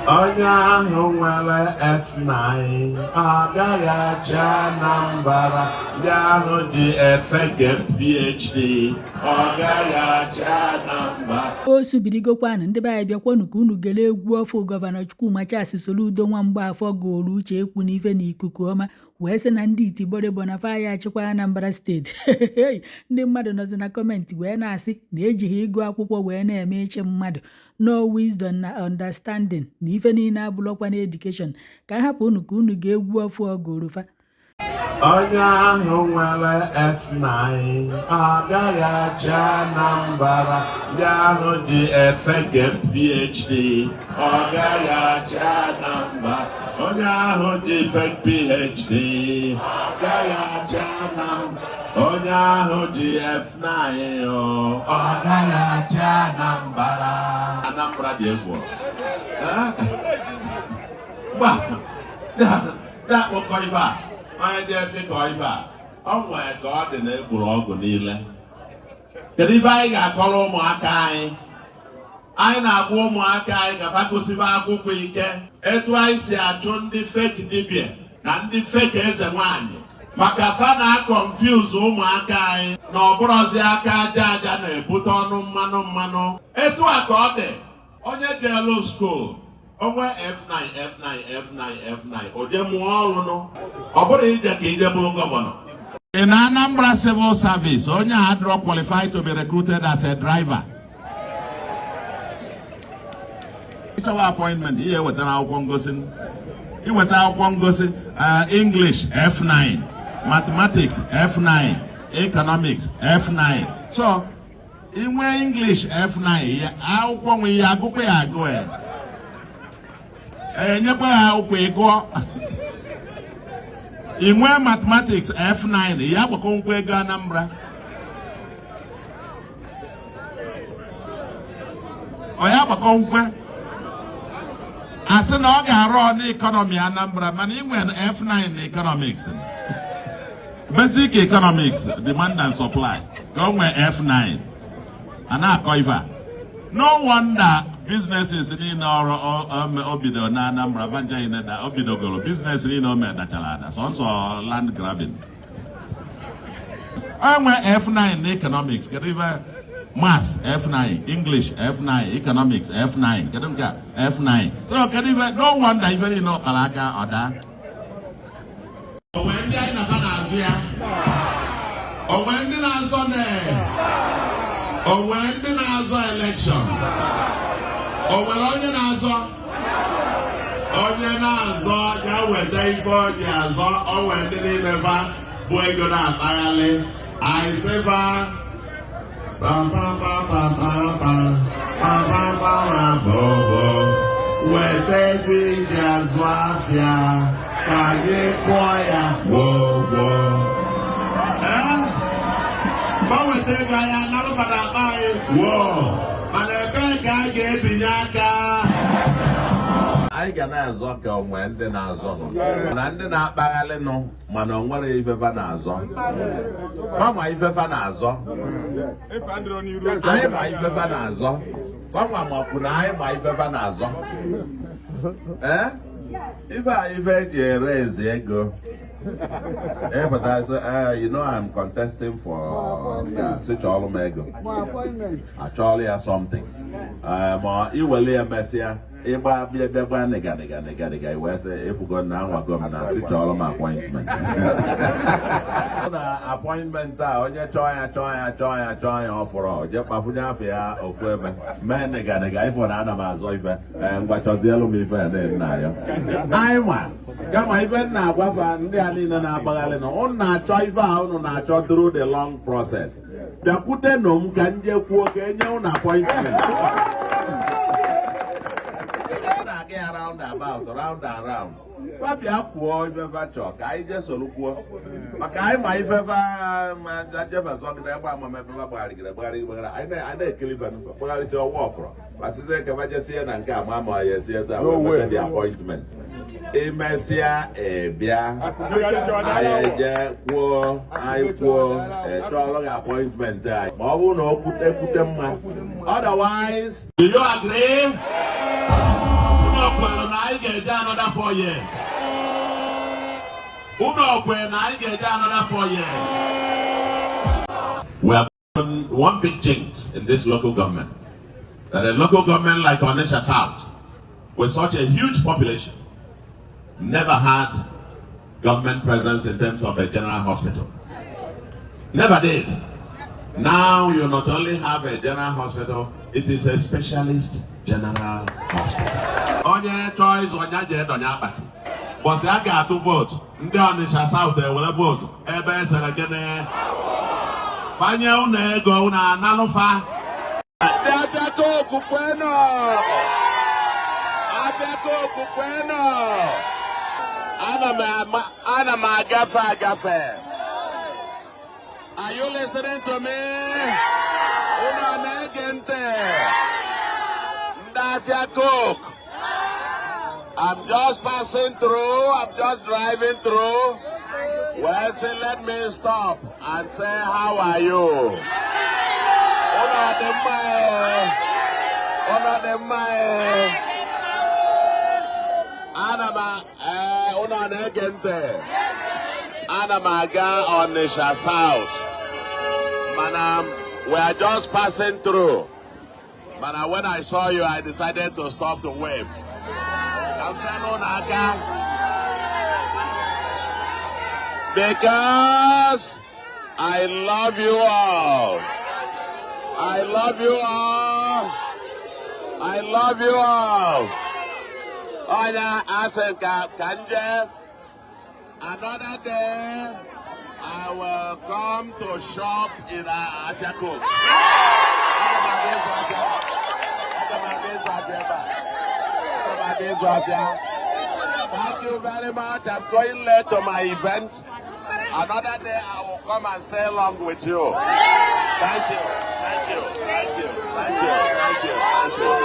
Onye ahụ nwere F9 ọ gaghị achị Anambra. Ndị ahụ ji fake PhD ọ gaghị achị Anambra. O subirigokwanụ. Ndị be anyị, bịakwanụ ka unu gere egwu ọfụ Gọvanọ Chukwuma Charles Soludo nwa Mgbafọ gụrụ Uche Ekwu n'ife n'ikuku ọma, wee sị na ndị itibọrịbọ na fa ya achịkwa Anambra Steeti. Ndị mmadụ nọzi na comment wee na-asị na ejighị ịgụ akwụkwọ wee na-eme ịchị mmadụ, no wisdom na understanding na ife niile abụrụkwa na education. Ka a hapụ unu ka unu ga-egwu ọfụ ọgụrụ fa. Onye ahụ nwere F9 ọ gaghị achị Anambra. Ndị ahụ ji fake PhD ọ gaghị achị Anambra. Onye ahụ ji fake PhD ọ gaghị achị Anambra. Onye ahụ ji F9 ọ gaghị achị Anambra. Anambra dị egwu. Gba akpọkọ ife a, onye dị efe ka ife a ọ nwee ka ọ dị na egburu ọgụ niile. Kedu ife anyị ga-akọrọ ụmụaka anyị? Anyị na-agwa ụmụaka anyị ka fa gụsibe akwụkwọ ike, etu anyị si achụ ndị fake dibịa na ndị fake eze nwanyị, maka fa na-aconfuse ụmụaka anyị na ọbụrụzi aka aja aja na-ebute ọnụ mmanụ mmanụ. Etu a ka ọ dị onye jeelu school onwe F9 F9 F9 F9, o je mụọ ọrụ nụ. Ọ bụrụ ije ka ije bụrụ gọvanọ. In Anambra Civil Service, onye a adịrọ qualified to be recruited as a driver. Ịchọwa appointment, ihe wetara akwụkwọ ngosi, iweta akwụkwọ ngosi, English F9, Mathematics F9, Economics F9. So inwe English F9 ya, akwụkwọ nwe ihe agụkwa ya agụ, ya enyekwa ya akwụkwọ ịgụọ. Inwe Mathematics F9 ya, agbakọ nkwa ego Anambra, ọ ya agbakọ nkwe asị na ọ ga-arụ ọnụ economy Anambra, mana ị nwere F9 na economics, basic economics, demand and supply, ka o nwee F9 a na-akọ ife a. No wonder businesses niile ọrụ o bidoro na Anambra banja o bidogoro business niile o dachara ada, sọnsọ land grabbing. O nwee F9 na economics, kedu ife? Maths F9, English F9, Economics F9, kedu nke a F9? So kedu ife? No wonder ife niile ọ kpara aka ọ daa. Onwe ndị anyị na-afa na-azụ ya, onwe ndị na-azọ na onwe ndị na-azọ election, o nwere onye na-azọ, onye na-azọ ya weta ife ọ ji azọ. Onwe ndị n'ime fa bụ ego na-akpaghalị. Anyị sị fa pam pam pam pam pam pam pam pam pam bo bo, weta ego iji azụ afịa ka anyị kụọ ya gboo gboo. Ee, fa weta ego, anyị analụfa na akpa anyị woo. Mana ebee ka a ga-ebinye aka? Anyị ga na-azọ ka onwe ndị na-azọ nụ na ndị na-akpaghalị nụ, mana o nwere ifefa na-azọ. Fa ma ifefa na-azọ, anyị ma ifefa na-azọ. Fanwa makwu na anyị ma ifefa na-azọ. Ee, ife a ife eji ere ezi ego ịpụta sị, "You know I'm contesting for," sị chọọlụ m ego, achọọlụ ya something. Ma iwele ya mesịa, ịgba bịa bịa gba nịga nịga nịga nịga, wee sị ịfụgo na anwago m na sị chọọlụ m appointment. Na appointment a, onye chọọ ya, chọọ ya, chọọ ya, chọọ ya, ọ fọrọ jee kpafunye afọ ya ofu ebe, mee nịga nịga, ịfụ na ana m azọ ife. Ngwa, chọzielu m ife a na ya anyị ma. Kama ife m na-agwafa ndị a niile na-agbagharị na unu na-achọ ife a unu na-achọ through the long process, bịakwutenụ m ka m jee kwuo ka enye unu appointment. Na-aga ya round about, round and round. Fa bịa kwuo ife fa chọọ ka anyị jee soro kwuo, maka anyị ma ife fa ma jebe zọgide ebe amamebe fa gbagharịgide gbagharịgide. Anyị na-ekiri fa gbagharịsị ọwa ọkụrọ pasizie ka fa jesie na nke a ma ya esie taa wee nweta the appointment. Imesịa ị bịa, anyị eje kwuo, anyị kwuo chọọrọ gị appointment anyị, ma ọ bụrụ na o ekwute mma. Otherwise, do you agree? Unu kwere? another 4 years? Unu okwe na anyị ga-eje another 4 years? We have done one big jinx in this local government, that a local government like Onitsha South, with such a huge population, never had government presence in terms of a general hospital. Never did. Now you not only have a general hospital, it is a specialist general hospital. Onye chọọ ịzụ ọnya jee dọnya akpati. Bọsị a ga-atụ vootu, ndị Onitsha South ewere vootu ebe esere gịnị? Fanye unu ego unu analụfa. Ndị Afia Coke kwenu! Afia Coke kwenu! Ana m ama, ana m agafe agafe. Are you listening to me? Unu a na-ege ntị? Ndị Afia Coke. I'm just passing through. I'm just driving through. Well, say, let me stop and say, "How are you?" Unu ọ dị mma ee? Unu ọ dị mma ee? Ana m ee, unu ọ na-ege ntị? Ana m aga Onitsha South. Mana we are just passing through. Mana when I saw you, I decided to stop to wave. Ka m fee n'ụlọ aka. Because I love you all. I love you all. I love you all. Onya asị ka nje. Another day, I will come to shop in Afia Coke. Aga m abịa ịzụ afịa. Aga m abịa ịzụ afịa ebe a. Aga m abịa ịzụ afịa. Thank you very much. I'm going late to my event. Another day I will come and stay long with you. Thank you. Thank you. Thank you. Thank you. Thank you. Thank you.